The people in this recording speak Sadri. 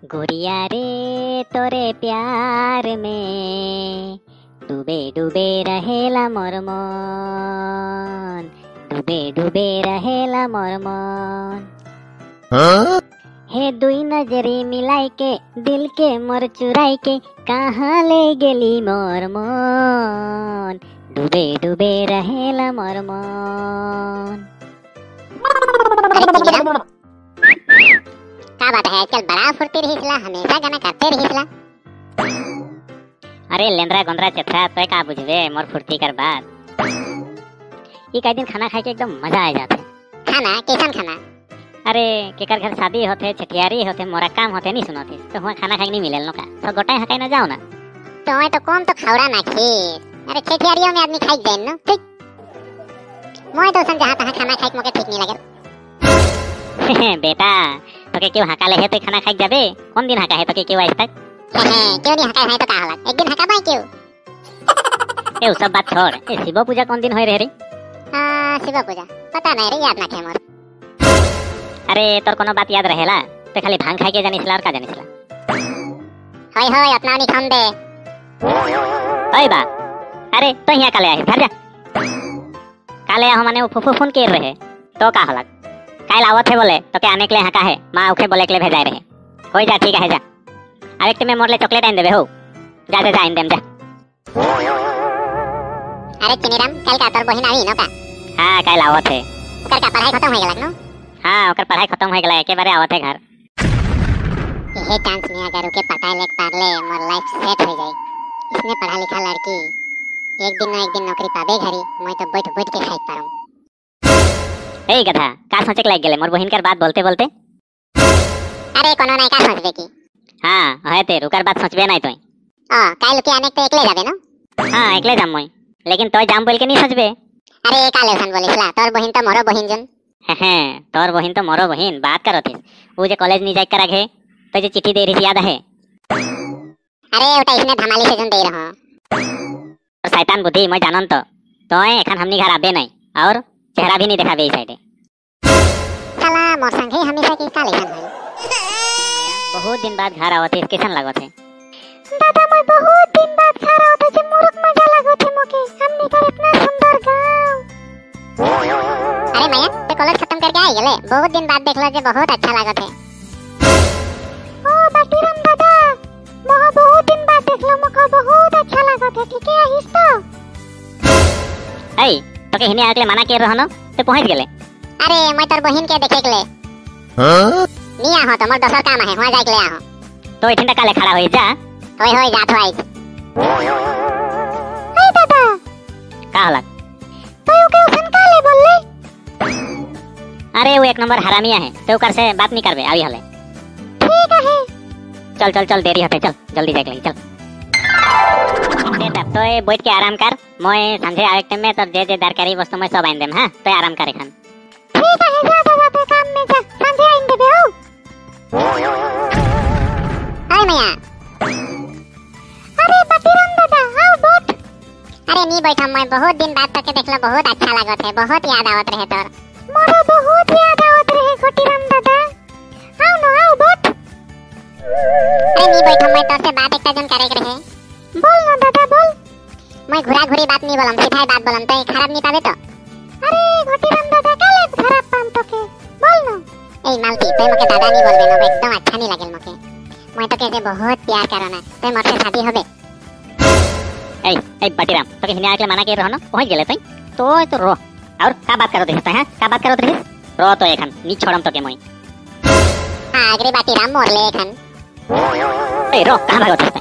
गोरिया रे तोरे प्यार में डूबे डूबे रहेला मोर मन, डूबे डूबे रहेला मोर मन। हे दुई नजरी मिलाई के दिल के मोर चुराई के कहाँ ले गेली मोर मन, डूबे डूबे रहेला मोर मन। का बात है आजकल बड़ा फुर्ती रहीसला, हमेशा गाना करते रहीसला। अरे लेंद्रा गोंद्रा चथरा तो का बुझबे मोर फुर्ती कर बात। ये कई दिन खाना खाए के एकदम मजा आ जाते। खाना कैसन खाना? अरे केकर घर शादी होते, छठियारी होते, मोरा काम होते नहीं सुनोते तो हुआ खाना खाए नहीं मिलेल नो का सब गोटाई हकाई ना जाओ ना। तो मैं तो कौन तो खावड़ा ना खीर। अरे छठियारियों में आदमी खाई जाए ना ठीक। मैं तो जहाँ तहाँ खाना खाए मोके ठीक नहीं लगे। बेटा तोके क्यों हका ले है तो खाना खाई जाबे? कौन दिन हका है तोके क्यों आज तक? क्यों नहीं हका है तो का होला, एक दिन हका भाई क्यों। ए सब बात छोड़, ए शिव पूजा कौन दिन होय रे रे? हां शिव पूजा पता नहीं रे, याद ना थे मोर। अरे तोर कोनो बात याद रहेला? ते खाली भांग खाई के जानिसला और का जानिसला। होय होय अपना नहीं खाम दे। ओए बा, अरे तो हिया काले आहिस, घर जा। काले आहो माने फुफू फोन कर रहे तो का होला? काल आवत है बोले तो के आने के लिए हका है, मां उखे बोले के लिए भेजाए रहे। होय जा ठीक है जा। अब एक में मोर ले चॉकलेट आइन देबे हो, जा जा जा आइन देम जा। अरे चिनीराम कल का तोर बहिन आई न का? हां काल आवत है। ओकर का पढ़ाई खत्म हो गेलक न? हां ओकर पढ़ाई खत्म हो गेला, एके बारे आवत है घर। यही चांस में अगर ओके पटाए लेक पारले मोर लाइफ सेट हो जाई। इसने पढ़ा लिखा लड़की एक दिन ना एक दिन नौकरी पाबे घरी, मैं तो बैठ बैठ के खाई पारम। ए गधा का सोचे के लाग गेले मोर बहिन कर बात बोलते बोलते? अरे कोनो नहीं का सोचबे की। हां होय ते रुकर बात सोचबे नहीं तोय। आ काल के आने तो एकले जाबे न? हां एकले जाम मोय, लेकिन तोय जाम बोल के नहीं सोचबे। अरे काले सन बोलिसला, तोर बहिन तो मोरो बहिन जन। हैं तोर बहिन तो मोरो बहिन बात करत है। उ जे कॉलेज नहीं जाय कर आगे तो जे चिट्ठी दे रही याद है? अरे ओटा इसने धमाली से जन दे रहा। शैतान बुद्धि मैं जानन तो तोय एखन हमनी घर आबे नहीं और चेहरा भी नहीं दिखाबे ई साइडे। साला मोर संगे हमेशा की काले सन है। बहुत दिन बाद घर आवत है, कैसन लागत है? दादा मैं बहुत दिन बाद घर आवत है, मुरुक मजा लागत है मोके। हमनी घर इतना सुंदर गांव। अरे माया ते कॉलेज खत्म करके आई गेले, बहुत दिन बाद देखलो जे बहुत अच्छा लागत है। ओ बाटीराम दादा मोह बहुत दिन बाद देखलो, मोके बहुत अच्छा लागत है। ठीक है आहिस तो? ए तोके हिने आके मना के रहनो ते पहुंच गेले। अरे मैं तोर बहिन के देखे के ले। हां नी आहो तो मोर दोसर काम है, वहां जाय के ले आहो। तो एठिन काले खड़ा होई जा। होय होय जात होय। ए दादा का होला? तो ओके उसन काले बोलले? अरे वो एक नंबर हरामिया है, तो ओकर से बात नहीं करबे अभी हले। ठीक है चल चल चल देरी होते, चल जल्दी जाके लगी चल। दे तब तो ए बैठ के आराम कर, मैं संझे आवे टाइम में तब जे जे दरकारी वस्तु मैं सब आइन देम। हां तो आराम करे खान। ठीक है जा दादा तो काम में जा, संझे आइन देबे हो। ओए मैया। अरे बाटीराम दादा आओ बैठ। अरे नी बैठम मैं बहुत दिन बाद तक देखलो, बहुत अच्छा लागत है, बहुत याद आवत रहे तोर। मोरो बहुत याद आवत रहे घोटीराम दादा, आओ न आओ बैठ। अरे नी बैठम मैं तोर से बात एकटा जन करे के रहे। बोल न दादा बोल। मैं घुरा घुरी बात नहीं बोलम, सीधा बात बोलम, तो खराब नहीं पावे तो? अरे घोटीराम दादा काले खराब पाम तोके, बोल न। ए मालती तो मोके दादा नहीं बोलबे न, एकदम अच्छा नहीं लागेल मोके। मैं तो के बहुत प्यार करो ना, तो मोर से शादी होबे। ए ए बाटीराम तोके हिने आके मना के रहनो पहुंच गेले तई तो रो और का बात करत रहिस तई? हां का बात करत रहिस? रो तो एखन नी छोड़म तोके मोई। हां अगरे बाटीराम मोर ले एखन। ए रो कहां भागत रहिस तई?